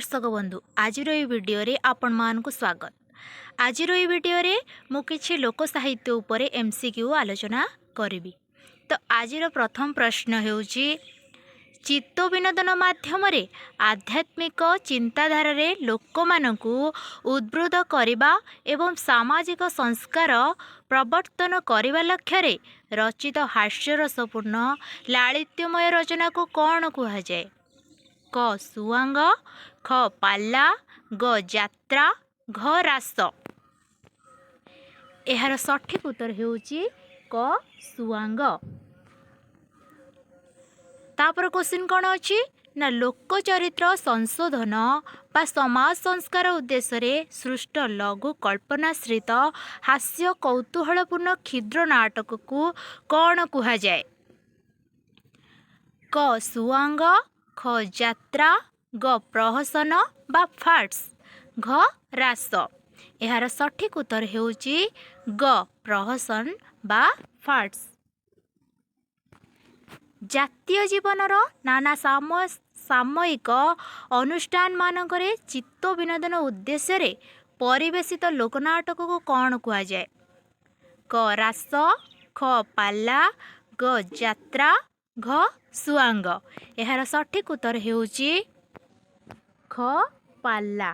ଦର୍ଶକ ବନ୍ଧୁ, ଆଜିର ଏହି ଭିଡ଼ିଓରେ ଆପଣମାନଙ୍କୁ ସ୍ୱାଗତ। ଆଜିର ଏହି ଭିଡ଼ିଓରେ ମୁଁ କିଛି ଲୋକ ସାହିତ୍ୟ ଉପରେ ଏମ୍ସିକ୍ୟୁ ଆଲୋଚନା କରିବି। ତ ଆଜିର ପ୍ରଥମ ପ୍ରଶ୍ନ ହେଉଛି, ଚିତ୍ତ ବିନୋଦନ ମାଧ୍ୟମରେ ଆଧ୍ୟାତ୍ମିକ ଚିନ୍ତାଧାରାରେ ଲୋକମାନଙ୍କୁ ଉଦ୍ବୁଦ୍ଧ କରିବା ଏବଂ ସାମାଜିକ ସଂସ୍କାର ପ୍ରବର୍ତ୍ତନ କରିବା ଲକ୍ଷ୍ୟରେ ରଚିତ ହାସ୍ୟରସପୂର୍ଣ୍ଣ ଲାଳିତ୍ୟମୟ ରଚନାକୁ କ'ଣ କୁହାଯାଏ? କ ସୁଆଙ୍ଗ, ଖ ପାଲା, ଗ ଯାତ୍ରା, ଘ ରାସ। ଏହାର ସଠିକ୍ ଉତ୍ତର ହେଉଛି କ ସୁଆଙ୍ଗ। ତାପରେ କୋଶ୍ଚିନ୍ କ'ଣ ଅଛି ନା, ଲୋକଚରିତ୍ର ସଂଶୋଧନ ବା ସମାଜ ସଂସ୍କାର ଉଦ୍ଦେଶ୍ୟରେ ସୃଷ୍ଟ ଲଘୁ କଳ୍ପନାଶ୍ରିତ ହାସ୍ୟ କୌତୂହଳପୂର୍ଣ୍ଣ କ୍ଷୁଦ୍ର ନାଟକକୁ କ'ଣ କୁହାଯାଏ? କ ସୁଆଙ୍ଗ, ଖ ଯାତ୍ରା, ଗ ପ୍ରହସନ ବା ଫାର୍ସ, ଘ ରାସ। ଏହାର ସଠିକ୍ ଉତ୍ତର ହେଉଛି ଗ ପ୍ରହସନ ବା ଫାର୍ସ। ଜାତୀୟ ଜୀବନର ନାନା ସାମୟିକ ଅନୁଷ୍ଠାନମାନଙ୍କରେ ଚିତ୍ତ ବିନୋଦନ ଉଦ୍ଦେଶ୍ୟରେ ପରିବେଶିତ ଲୋକନାଟକକୁ କ'ଣ କୁହାଯାଏ? କ ରାସ, ଖ ପାଲା, ଗ ଯାତ୍ରା, ଘ ସୁଆଙ୍ଗ। ଏହାର ସଠିକ୍ ଉତ୍ତର ହେଉଛି ଖ ପାଲା।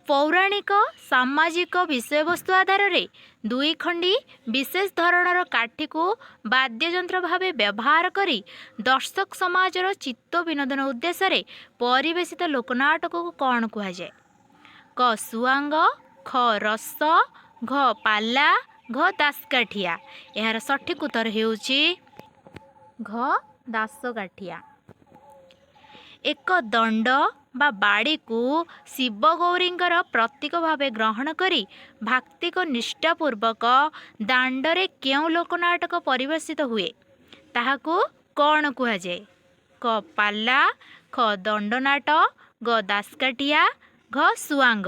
ପୌରାଣିକ ସାମାଜିକ ବିଷୟବସ୍ତୁ ଆଧାରରେ ଦୁଇ ଖଣ୍ଡି ବିଶେଷ ଧରଣର କାଠିକୁ ବାଦ୍ୟଯନ୍ତ୍ର ଭାବେ ବ୍ୟବହାର କରି ଦର୍ଶକ ସମାଜର ଚିତ୍ତ ବିନୋଦନ ଉଦ୍ଦେଶ୍ୟରେ ପରିବେଶିତ ଲୋକନାଟକକୁ କ'ଣ କୁହାଯାଏ? କ ସୁଆଙ୍ଗ, ଖ ରସ, ଘ ପାଲା, ଘ ଦାସକାଠିଆ। ଏହାର ସଠିକ୍ ଉତ୍ତର ହେଉଛି ଘ ଦାସକାଠିଆ। ଏକ ଦଣ୍ଡ ବା ବାଡ଼ିକୁ ଶିବଗୌରୀଙ୍କର ପ୍ରତୀକ ଭାବେ ଗ୍ରହଣ କରି ଭାକ୍ତିକ ନିଷ୍ଠାପୂର୍ବକ ଦାଣ୍ଡରେ କେଉଁ ଲୋକନାଟକ ପରିବେଷିତ ହୁଏ, ତାହାକୁ କ'ଣ କୁହାଯାଏ? କ ପାଲା, ଖ ଦଣ୍ଡନାଟ, ଗ ଦାସକାଠିଆ, ଘ ସୁଆଙ୍ଗ।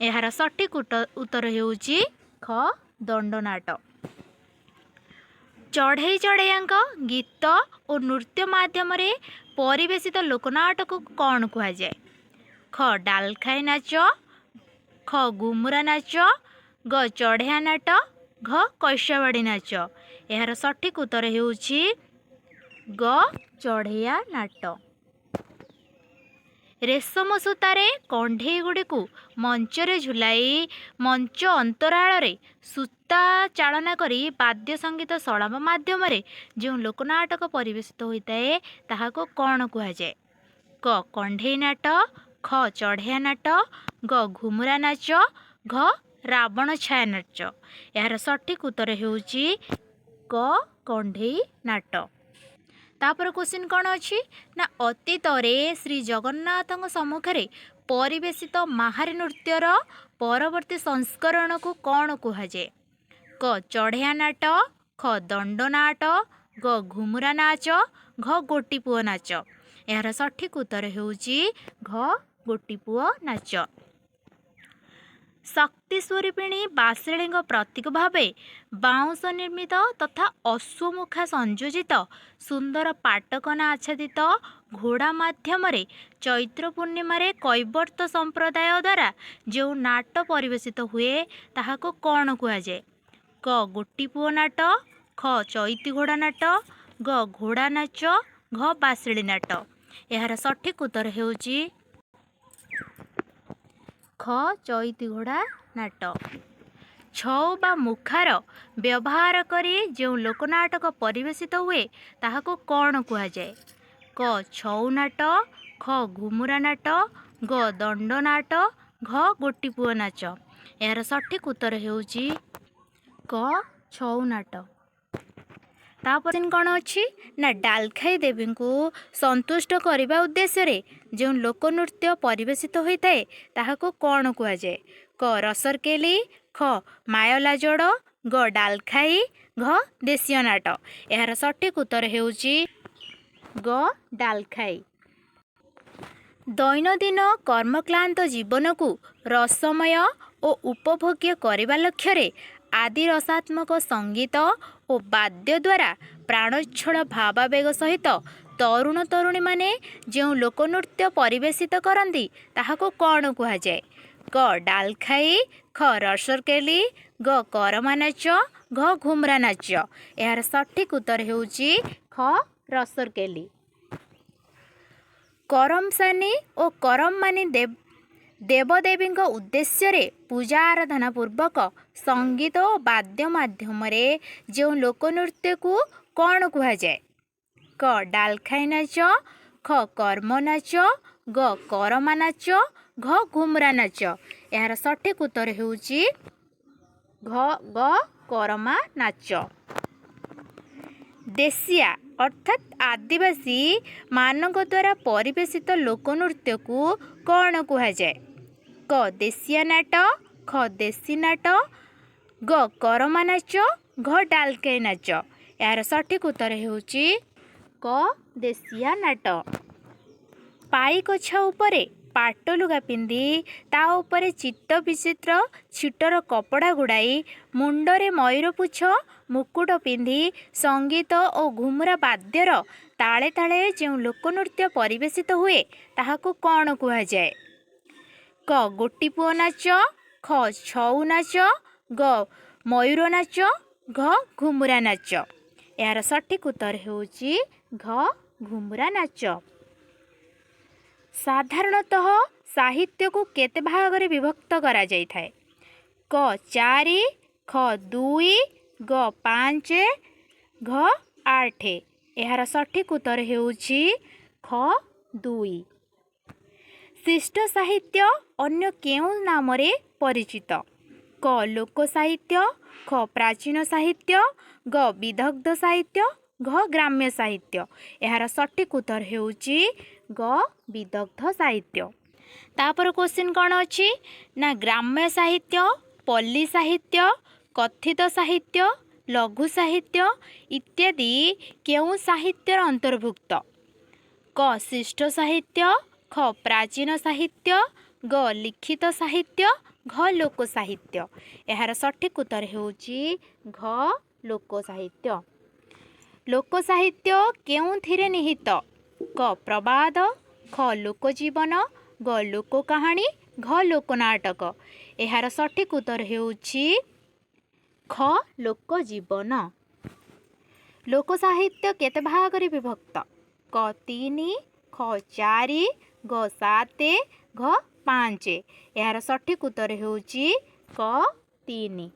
ଏହାର ସଠିକ୍ ଉତ୍ତର ହେଉଛି ଖ ଦଣ୍ଡନାଟ। ଚଢ଼େଇ ଚଢ଼େଇଆଙ୍କ ଗୀତ ଓ ନୃତ୍ୟ ମାଧ୍ୟମରେ ପରିବେଷିତ ଲୋକନାଟକକୁ କ'ଣ କୁହାଯାଏ? ଖ ଡାଲଖାଇ ନାଚ, ଖ ଘୁମୁରା ନାଚ, ଗ ଚଢ଼େୟା ନାଟ, ଘ କୈଶାବାଡ଼ି ନାଚ। ଏହାର ସଠିକ୍ ଉତ୍ତର ହେଉଛି ଗ ଚଢ଼େୟା ନାଟ। ରେଶମ ସୂତାରେ କଣ୍ଢେଇଗୁଡ଼ିକୁ ମଞ୍ଚରେ ଝୁଲାଇ ମଞ୍ଚ ଅନ୍ତରାଳରେ ସୂତା ଚାଳନା କରି ବାଦ୍ୟ ସଙ୍ଗୀତ ସଂଳାପ ମାଧ୍ୟମରେ ଯେଉଁ ଲୋକନାଟକ ପରିବେଷିତ ହୋଇଥାଏ, ତାହାକୁ କ'ଣ କୁହାଯାଏ? କ କଣ୍ଢେଇ ନାଟ, ଖ ଚଢ଼େୟା ନାଟ, ଗ ଘୁମୁରା ନାଚ, ଘ ରାବଣ ଛାୟା ନାଚ। ଏହାର ସଠିକ୍ ଉତ୍ତର ହେଉଛି କ କଣ୍ଢେଇ ନାଟ। ତାପରେ କୋଶ୍ଚିନ୍ କ'ଣ ଅଛି ନା, ଅତୀତରେ ଶ୍ରୀ ଜଗନ୍ନାଥଙ୍କ ସମ୍ମୁଖରେ ପରିବେଷିତ ମାହାରୀ ନୃତ୍ୟର ପରବର୍ତ୍ତୀ ସଂସ୍କରଣକୁ କ'ଣ କୁହାଯାଏ? କ ଚଢ଼େୟା ନାଟ, ଖ ଦଣ୍ଡନାଟ, ଗ ଘୁମୁରା ନାଚ, ଘ ଗୋଟିପୁଅ ନାଚ। ଏହାର ସଠିକ୍ ଉତ୍ତର ହେଉଛି ଘ ଗୋଟିପୁଅ ନାଚ। ଶକ୍ତି ସ୍ୱରୂପିଣୀ ବାସିଳୀଙ୍କ ପ୍ରତୀକ ଭାବେ ବାଉଁଶ ନିର୍ମିତ ତଥା ଅଶ୍ୱମୁଖା ସଂଯୋଜିତ ସୁନ୍ଦର ପାଟକନା ଆଚ୍ଛାଦିତ ଘୋଡ଼ା ମାଧ୍ୟମରେ ଚୈତ୍ର ପୂର୍ଣ୍ଣିମାରେ କୈବର୍ତ୍ତ ସମ୍ପ୍ରଦାୟ ଦ୍ୱାରା ଯେଉଁ ନାଟ ପରିବେଷିତ ହୁଏ, ତାହାକୁ କ'ଣ କୁହାଯାଏ? କ ଗୋଟିପୁଅ ନାଟ, ଖ ଚଇତି ଘୋଡ଼ା ନାଟ, ଗ ଘୋଡ଼ା ନାଚ, ଘ ବାସିଳୀ ନାଟ। ଏହାର ସଠିକ୍ ଉତ୍ତର ହେଉଛି ଖ ଚଇତି ଘୋଡ଼ା ନାଟ। ଛଉ ବା ମୁଖାର ବ୍ୟବହାର କରି ଯେଉଁ ଲୋକନାଟକ ପରିବେଷିତ ହୁଏ, ତାହାକୁ କ'ଣ କୁହାଯାଏ? କ ଛଉ ନାଟ, ଖ ଘୁମୁରା ନାଟ, ଗ ଦଣ୍ଡନାଟ, ଘ ଗୋଟିପୁଅ ନାଚ। ଏହାର ସଠିକ୍ ଉତ୍ତର ହେଉଛି କ ଛଉ ନାଟ। ତାପରେ କ'ଣ ଅଛି ନା, ଡାଲଖାଇ ଦେବୀଙ୍କୁ ସନ୍ତୁଷ୍ଟ କରିବା ଉଦ୍ଦେଶ୍ୟରେ ଯେଉଁ ଲୋକନୃତ୍ୟ ପରିବେଷିତ ହୋଇଥାଏ, ତାହାକୁ କ'ଣ କୁହାଯାଏ? କ ରସରକେଲି, ଖ ମାୟଲାଜଡ଼, ଗ ଡାଲଖାଇ, ଘ ଦେଶୀୟ ନାଟ। ଏହାର ସଠିକ୍ ଉତ୍ତର ହେଉଛି ଗ ଡାଲଖାଇ। ଦୈନନ୍ଦିନ କର୍ମକ୍ଳାନ୍ତ ଜୀବନକୁ ରସମୟ ଓ ଉପଭୋଗ୍ୟ କରିବା ଲକ୍ଷ୍ୟରେ ଆଦି ରସାତ୍ମକ ସଙ୍ଗୀତ ଓ ବାଦ୍ୟ ଦ୍ୱାରା ପ୍ରାଣୋଚ୍ଛଳ ଭାବାବେଗ ସହିତ ତରୁଣ ତରୁଣୀମାନେ ଯେଉଁ ଲୋକନୃତ୍ୟ ପରିବେଷିତ କରନ୍ତି ତାହାକୁ କ'ଣ କୁହାଯାଏ? କ ଡାଲଖାଇ, ଖ ରସରକେଲି, ଗ କରମା ନାଚ, ଘ ଘୁମରା ନାଚ। ଏହାର ସଠିକ୍ ଉତ୍ତର ହେଉଛି ଖ ରସରକେଲି। କରମସାନି ଓ କରମମାନି ଦେବଦେବୀଙ୍କ ଉଦ୍ଦେଶ୍ୟରେ ପୂଜା ଆରାଧନା ପୂର୍ବକ ସଙ୍ଗୀତ ଓ ବାଦ୍ୟ ମାଧ୍ୟମରେ ଯେଉଁ ଲୋକନୃତ୍ୟକୁ କ'ଣ କୁହାଯାଏ? କ ଡାଲଖାଇ ନାଚ, ଖ କର୍ମ ନାଚ, ଗ କରମା ନାଚ, ଘ ଘୁମରା ନାଚ। ଏହାର ସଠିକ୍ ଉତ୍ତର ହେଉଛି ଘ ଗ କରମା ନାଚ। ଦେଶିଆ ଅର୍ଥାତ୍ ଆଦିବାସୀ ମାନଙ୍କ ଦ୍ୱାରା ପରିବେଷିତ ଲୋକନୃତ୍ୟକୁ କ'ଣ କୁହାଯାଏ? କ ଦେଶିଆ ନାଟ, ଖ ଦେଶୀ ନାଟ, ଗ କରମା ନାଚ, ଘ ଡାଲଖାଇ ନାଚ। ଏହାର ସଠିକ୍ ଉତ୍ତର ହେଉଛି କ ଦେଶିଆ ନାଟ। ପାଇକଛା ଉପରେ ପାଟ ଲୁଗା ପିନ୍ଧି ତା ଉପରେ ଚିତ୍ତ ବିଚିତ୍ର ଛିଟର କପଡ଼ା ଗୁଡ଼ାଇ ମୁଣ୍ଡରେ ମୟୂରପୁଚ୍ଛ ମୁକୁଟ ପିନ୍ଧି ସଙ୍ଗୀତ ଓ ଘୁମୁରା ବାଦ୍ୟର ତାଳେ ତାଳେ ଯେଉଁ ଲୋକନୃତ୍ୟ ପରିବେଷିତ ହୁଏ ତାହାକୁ କ'ଣ କୁହାଯାଏ? କ ଗୋଟିପୁଅ ନାଚ, ଖ ଛଉ ନାଚ, ଗ ମୟୂର ନାଚ, ଘ ଘୁମୁରା ନାଚ। ଏହାର ସଠିକ୍ ଉତ୍ତର ହେଉଛି ଘ ଘୁମୁରା ନାଚ। ସାଧାରଣତଃ ସାହିତ୍ୟକୁ କେତେ ଭାଗରେ ବିଭକ୍ତ କରାଯାଇଥାଏ? କ 4, ଖ 2, ଗ 5, ଘ 8। ଏହାର ସଠିକ୍ ଉତ୍ତର ହେଉଛି ଖ 2। ଶିଷ୍ଟ ସାହିତ୍ୟ ଅନ୍ୟ କେଉଁ ନାମରେ ପରିଚିତ? କ ଲୋକ ସାହିତ୍ୟ, ଖ ପ୍ରାଚୀନ ସାହିତ୍ୟ, ଗ ବିଦଗ୍ଧ ସାହିତ୍ୟ, ଘ ଗ୍ରାମ୍ୟ ସାହିତ୍ୟ। ଏହାର ସଠିକ୍ ଉତ୍ତର ହେଉଛି ଗ ବିଦଗ୍ଧ ସାହିତ୍ୟ। ତାପରେ କୋଶ୍ଚିନ୍ କ'ଣ ଅଛି ନା ଗ୍ରାମ୍ୟ ସାହିତ୍ୟ, ପଲ୍ଲୀ ସାହିତ୍ୟ, କଥିତ ସାହିତ୍ୟ, ଲଘୁ ସାହିତ୍ୟ ଇତ୍ୟାଦି କେଉଁ ସାହିତ୍ୟର ଅନ୍ତର୍ଭୁକ୍ତ? କ ଶିଷ୍ଟ ସାହିତ୍ୟ, ଖ ପ୍ରାଚୀନ ସାହିତ୍ୟ, ଗ ଲିଖିତ ସାହିତ୍ୟ, ଘ ଲୋକ ସାହିତ୍ୟ। ଏହାର ସଠିକ୍ ଉତ୍ତର ହେଉଛି ଘ ଲୋକ ସାହିତ୍ୟ। ଲୋକ ସାହିତ୍ୟ କେଉଁଥିରେ ନିହିତ? କ ପ୍ରବାଦ, ଖ ଲୋକଜୀବନ, ଗ ଲୋକ କାହାଣୀ, ଘ ଲୋକନାଟକ। ଏହାର ସଠିକ୍ ଉତ୍ତର ହେଉଛି ଖ ଲୋକଜୀବନ। ଲୋକ ସାହିତ୍ୟ କେତେ ଭାଗରେ ବିଭକ୍ତ? କ 3, ଖ 4, ଗ 7, ଘ 5। ଏହାର ସଠିକ୍ ଉତ୍ତର ହେଉଛି କ 3।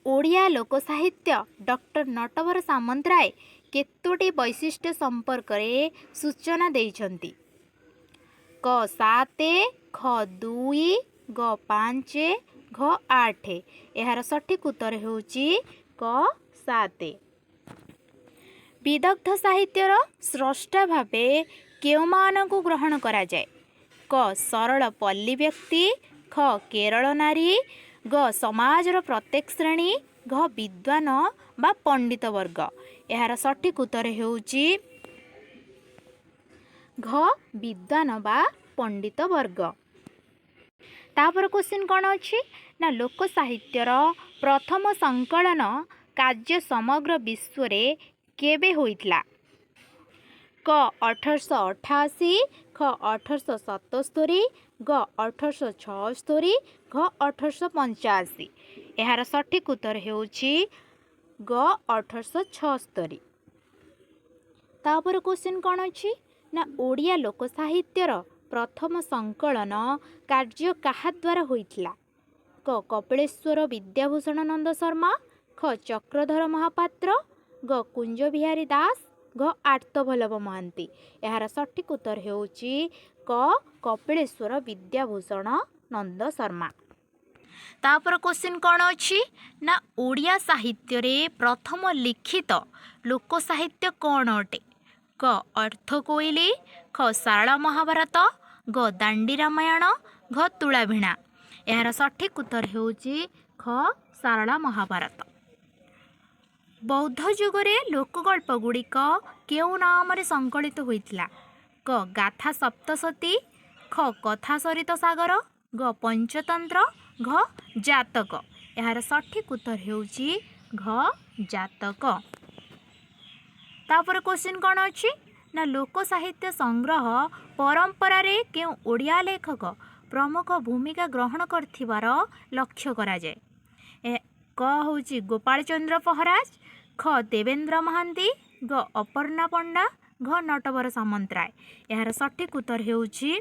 ଓଡ଼ିଆ ଲୋକ ସାହିତ୍ୟ ଡକ୍ଟର ନଟବର ସାମନ୍ତରାୟ କେତୋଟି ବୈଶିଷ୍ଟ୍ୟ ସମ୍ପର୍କରେ ସୂଚନା ଦେଇଛନ୍ତି? କ 7, ଖ 2, ଗ 5, ଘ 8। ଏହାର ସଠିକ୍ ଉତ୍ତର ହେଉଛି କ 7। ବିଦଗ୍ଧ ସାହିତ୍ୟର ସ୍ରଷ୍ଟା ଭାବେ କେଉଁମାନଙ୍କୁ ଗ୍ରହଣ କରାଯାଏ? କ ସରଳ ପଲ୍ଲୀ ବ୍ୟକ୍ତି, ଖ କେରଳ ନାରୀ, ଗ ସମାଜର ପ୍ରତ୍ୟେକ ଶ୍ରେଣୀ, ଘ ବିଦ୍ୱାନ ବା ପଣ୍ଡିତ ବର୍ଗ। ଏହାର ସଠିକ୍ ଉତ୍ତର ହେଉଛି ଘ ବିଦ୍ୱାନ ବା ପଣ୍ଡିତ ବର୍ଗ। ତାପରେ କୋଶ୍ଚିନ୍ କ'ଣ ଅଛି ନା ଲୋକ ସାହିତ୍ୟର ପ୍ରଥମ ସଂକଳନ କାର୍ଯ୍ୟ ସମଗ୍ର ବିଶ୍ୱରେ କେବେ ହୋଇଥିଲା? କ 1888, ଖ 1877, ଗ 1876, ଘ 1885। ଏହାର ସଠିକ୍ ଉତ୍ତର ହେଉଛି ଗ 1876। ତାପରେ କୋଶ୍ଚିନ୍ କ'ଣ ଅଛି ନା ଓଡ଼ିଆ ଲୋକ ସାହିତ୍ୟର ପ୍ରଥମ ସଂକଳନ କାର୍ଯ୍ୟ କାହା ଦ୍ୱାରା ହୋଇଥିଲା? କ କପିଳେଶ୍ୱର ବିଦ୍ୟାଭୂଷଣ ନନ୍ଦ ଶର୍ମା, ଖ ଚକ୍ରଧର ମହାପାତ୍ର, ଗ କୁଞ୍ଜବିହାରୀ ଦାସ, ଘ ଆର୍ତ୍ତବଲ୍ଲଭ ମହାନ୍ତି। ଏହାର ସଠିକ୍ ଉତ୍ତର ହେଉଛି କ କପିଳେଶ୍ୱର ବିଦ୍ୟାଭୂଷଣ ନନ୍ଦ ଶର୍ମା। ତାପରେ କୋଶ୍ଚିନ୍ କ'ଣ ଅଛି ନା ଓଡ଼ିଆ ସାହିତ୍ୟରେ ପ୍ରଥମ ଲିଖିତ ଲୋକ ସାହିତ୍ୟ କ'ଣ ଅଟେ? କ ଅର୍ଥ କୋଇଲି, ଖ ଶାରଳା ମହାଭାରତ, ଗ ଦାଣ୍ଡି ରାମାୟଣ, ଘ ତୁଳାଭିଣା। ଏହାର ସଠିକ୍ ଉତ୍ତର ହେଉଛି ଖ ଶାରଳା ମହାଭାରତ। ବୌଦ୍ଧ ଯୁଗରେ ଲୋକଗଳ୍ପ ଗୁଡ଼ିକ କେଉଁ ନାମରେ ସଂକଳିତ ହୋଇଥିଲା? କ ଗାଥା ସପ୍ତସତୀ, ଖ କଥା ସରିତ ସାଗର, ଗ ପଞ୍ଚତନ୍ତ୍ର, ଘ ଜାତକ। ଏହାର ସଠିକ୍ ଉତ୍ତର ହେଉଛି ଘ ଜାତକ। ତାପରେ କୋଶ୍ଚିନ୍ କ'ଣ ଅଛି ନା, ଲୋକ ସାହିତ୍ୟ ସଂଗ୍ରହ ପରମ୍ପରାରେ କେଉଁ ଓଡ଼ିଆ ଲେଖକ ପ୍ରମୁଖ ଭୂମିକା ଗ୍ରହଣ କରିଥିବାର ଲକ୍ଷ୍ୟ କରାଯାଏ? କ ହେଉଛି ଗୋପାଳ ଚନ୍ଦ୍ର ପ୍ରହରାଜ, ଖ ଦେବେନ୍ଦ୍ର ମହାନ୍ତି, ଗ ଅପର୍ଣ୍ଣା ପଣ୍ଡା, ଘ ନଟବର ସାମନ୍ତରାୟ। ଏହାର ସଠିକ୍ ଉତ୍ତର ହେଉଛି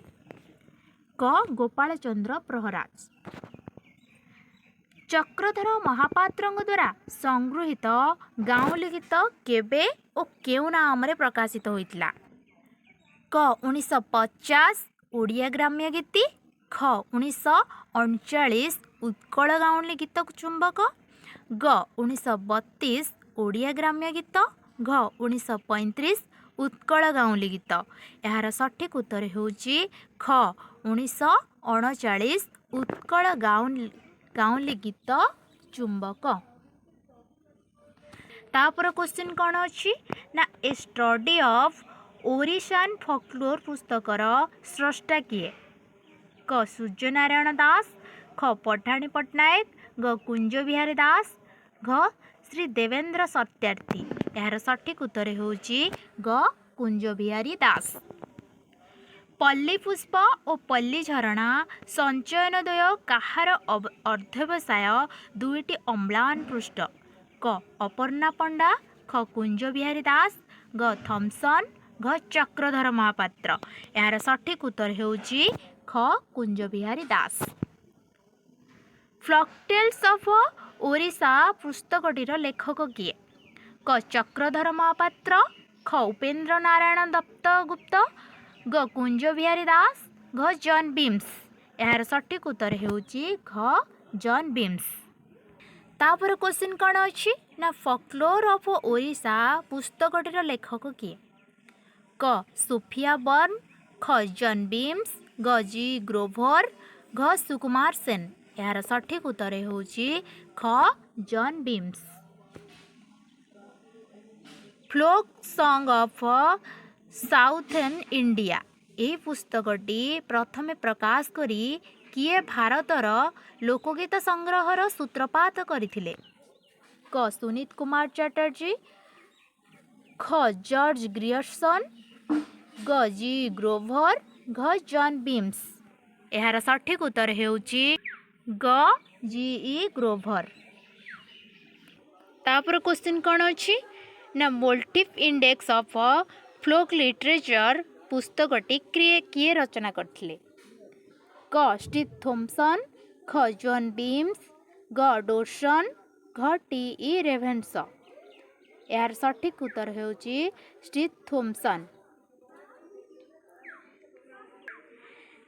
କ ଗୋପାଳ ଚନ୍ଦ୍ର ପ୍ରହରାଜ। ଚକ୍ରଧର ମହାପାତ୍ରଙ୍କ ଦ୍ୱାରା ସଂଗୃହୀତ ଗାଉଁଲି ଗୀତ କେବେ ଓ କେଉଁ ନାମରେ ପ୍ରକାଶିତ ହୋଇଥିଲା? କ 1950 ଓଡ଼ିଆ ଗ୍ରାମ୍ୟ ଗୀତି, ଖ 1939 ଉତ୍କଳ ଗାଉଁଲି ଗୀତ ଚୁମ୍ବକ, ଗ 1932 ଓଡ଼ିଆ ଗ୍ରାମ୍ୟ ଗୀତ, ଘ 1935 ଉତ୍କଳ ଗାଉଁଲି ଗୀତ। ଏହାର ସଠିକ୍ ଉତ୍ତର ହେଉଛି ଖ 1939 ଉତ୍କଳ ଗାଉଁଲି ଗୀତ ଚୁମ୍ବକ। ତାପରେ କୋଶ୍ଚିନ୍ କ'ଣ ଅଛି ନା, A Study of Orissan Folklore ପୁସ୍ତକର ସ୍ରଷ୍ଟା କିଏ? କ ସୂର୍ଯ୍ୟନାରାୟଣ ଦାସ, ଖ ପଠାଣି ପଟ୍ଟନାୟକ, ଗ କୁଞ୍ଜ ବିହାରୀ ଦାସ, ଘ ଶ୍ରୀ ଦେବେନ୍ଦ୍ର ସତ୍ୟାର୍ଥୀ। ଏହାର ସଠିକ୍ ଉତ୍ତର ହେଉଛି ଗ କୁଞ୍ଜ ବିହାରୀ ଦାସ। ପଲ୍ଲୀ ପୁଷ୍ପ ଓ ପଲ୍ଲୀ ଝରଣା ସଞ୍ଚୟନ ଦ୍ୱୟ କାହାର ଅଧ୍ୟବସାୟ ଦୁଇଟି ଅମ୍ଳାନ ପୃଷ୍ଠ? କ ଅପର୍ଣ୍ଣା ପଣ୍ଡା, ଖ କୁଞ୍ଜ ବିହାରୀ ଦାସ, ଗ ଥମସନ୍, ଘ ଚକ୍ରଧର ମହାପାତ୍ର। ଏହାର ସଠିକ୍ ଉତ୍ତର ହେଉଛି ଖ କୁଞ୍ଜ ବିହାରୀ ଦାସ। ଫୋକ୍ଟେଲ୍ସ ଅଫ୍ ଓଡ଼ିଶା ପୁସ୍ତକଟିର ଲେଖକ କିଏ? କ ଚକ୍ରଧର ମହାପାତ୍ର, ଖ ଉପେନ୍ଦ୍ର ନାରାୟଣ ଦତ୍ତ ଗୁପ୍ତ, ଗ କୁଞ୍ଜ ବିହାରୀ ଦାସ, ଘ ଜନ୍ ବିମ୍ସ। ଏହାର ସଠିକ୍ ଉତ୍ତର ହେଉଛି ଘ ଜନ୍ ବିମ୍ସ। ତାପରେ କୋଶ୍ଚିନ୍ କ'ଣ ଅଛି ନା, ଫୋକ୍ଲୋର ଅଫ୍ ଓଡ଼ିଶା ପୁସ୍ତକଟିର ଲେଖକ କିଏ? କ ସୋଫିଆ ବର୍ନ, ଖ ଜନ୍ ବିମ୍ସ, ଗ ଜି ଗ୍ରୋଭର, ଘ ସୁକୁମାର ସେନ। ଏହାର ସଠିକ୍ ଉତ୍ତର ହେଉଛି ଖ ଜନ୍ beans. Folk Song of Southern India ଏହି ପୁସ୍ତକଟି ପ୍ରଥମେ ପ୍ରକାଶ କରି କିଏ ଭାରତର ଲୋକଗୀତ ସଂଗ୍ରହର ସୂତ୍ରପାତ କରିଥିଲେ? କ ସୁନୀତ କୁମାର ଚାଟାର୍ଜୀ, ଖ ଜର୍ଜ ଗ୍ରିୟର୍ସନ୍, ଗ ଜି ଗ୍ରୋଭର, ଘ ଜନ୍ ବିମ୍ସ। ଏହାର ସଠିକ୍ ଉତ୍ତର ହେଉଛି ଗ ଜି ଇ ଗ୍ରୋଭର। ତାପରେ କୋଶ୍ଚିନ୍ କ'ଣ ଅଛି ନା, Motif Index of Folk Literature ପୁସ୍ତକଟି କିଏ ରଚନା କରିଥିଲେ? କ ଷ୍ଟିଭ୍ ଥୋମସନ୍, ଖ ଜନ୍ ବିମ୍ସ, ଗ ଡୋସନ୍, ଘ ଟି ଇ ରେଭେନ୍ସ। ଏହାର ସଠିକ୍ ଉତ୍ତର ହେଉଛି Steve Thompson.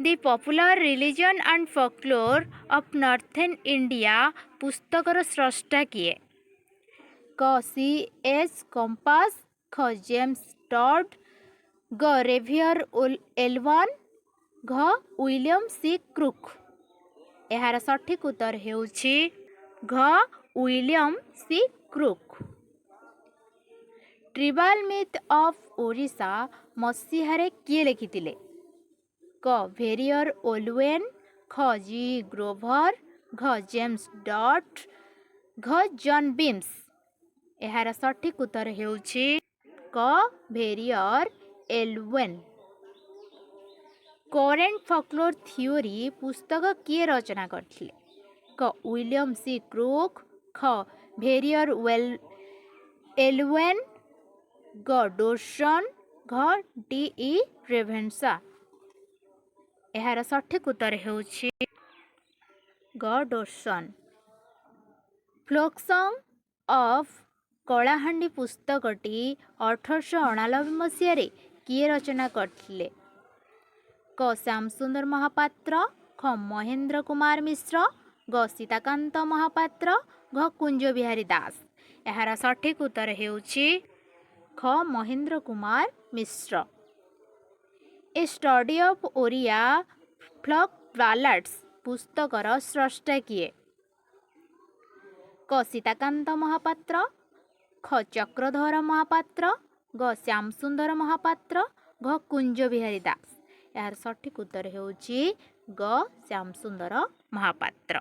The Popular Religion and Folklore of Northern India ପୁସ୍ତକର ସ୍ରଷ୍ଟା କିଏ? କ ସି ଏଚ୍ କମ୍ପାସ, ଖ ଜେମ୍ସ ଟଡ୍, ଗ ରେଭିୟର ଏଲୱାନ୍, ଘ ୱିଲିୟମ ସି କ୍ରୁକ୍। ଏହାର ସଠିକ୍ ଉତ୍ତର ହେଉଛି ଘ William C Crook. Tribal Myth of Orissa ମସିହାରେ କିଏ ଲେଖିଥିଲେ? କ ଭେରିୟର ଓଲୱେନ୍, ଖ ଜି ଗ୍ରୋଭର, ଘ ଜେମ୍ସ ଡଟ୍, ଘ ଜନ୍ ବିମ୍ସ। ଏହାର ସଠିକ୍ ଉତ୍ତର ହେଉଛି କ ଭେରିୟର ଏଲୱେନ୍। କରେଣ୍ଟ ଫୋକ୍ଲୋର ଥିଓରି ପୁସ୍ତକ କିଏ ରଚନା କରିଥିଲେ? କ ୱିଲିୟମ ସି କ୍ରୁକ୍, ଖ ଭେରିୟର ଏଲୱେନ୍, ଗ ଡୋସନ୍, ଘ ଡି ଇ ରେଭେନ୍ସା। ଏହାର ସଠିକ୍ ଉତ୍ତର ହେଉଛି ଗ ଡୋସନ୍। ଫୋକ୍ ସଙ୍ଗ ଅଫ୍ କଳାହାଣ୍ଡି ପୁସ୍ତକଟି 1889 ମସିହାରେ କିଏ ରଚନା କରିଥିଲେ? କ ଶ୍ୟାମସୁନ୍ଦର ମହାପାତ୍ର, ଖ ମହେନ୍ଦ୍ର କୁମାର ମିଶ୍ର, ଗ ସୀତାକାନ୍ତ ମହାପାତ୍ର, ଘ କୁଞ୍ଜ ବିହାରୀ ଦାସ। ଏହାର ସଠିକ୍ ଉତ୍ତର ହେଉଛି ଖ Mahendra Kumar Mishra. A Study of Oriya Folk Ballads ପୁସ୍ତକର ସ୍ରଷ୍ଟା କିଏ? କ ସୀତାକାନ୍ତ ମହାପାତ୍ର, ଖ ଚକ୍ରଧର ମହାପାତ୍ର, ଗ ଶ୍ୟାମସୁନ୍ଦର ମହାପାତ୍ର, ଘ କୁଞ୍ଜ ବିହାରୀ ଦାସ। ଏହାର ସଠିକ୍ ଉତ୍ତର ହେଉଛି ଗ ଶ୍ୟାମସୁନ୍ଦର ମହାପାତ୍ର।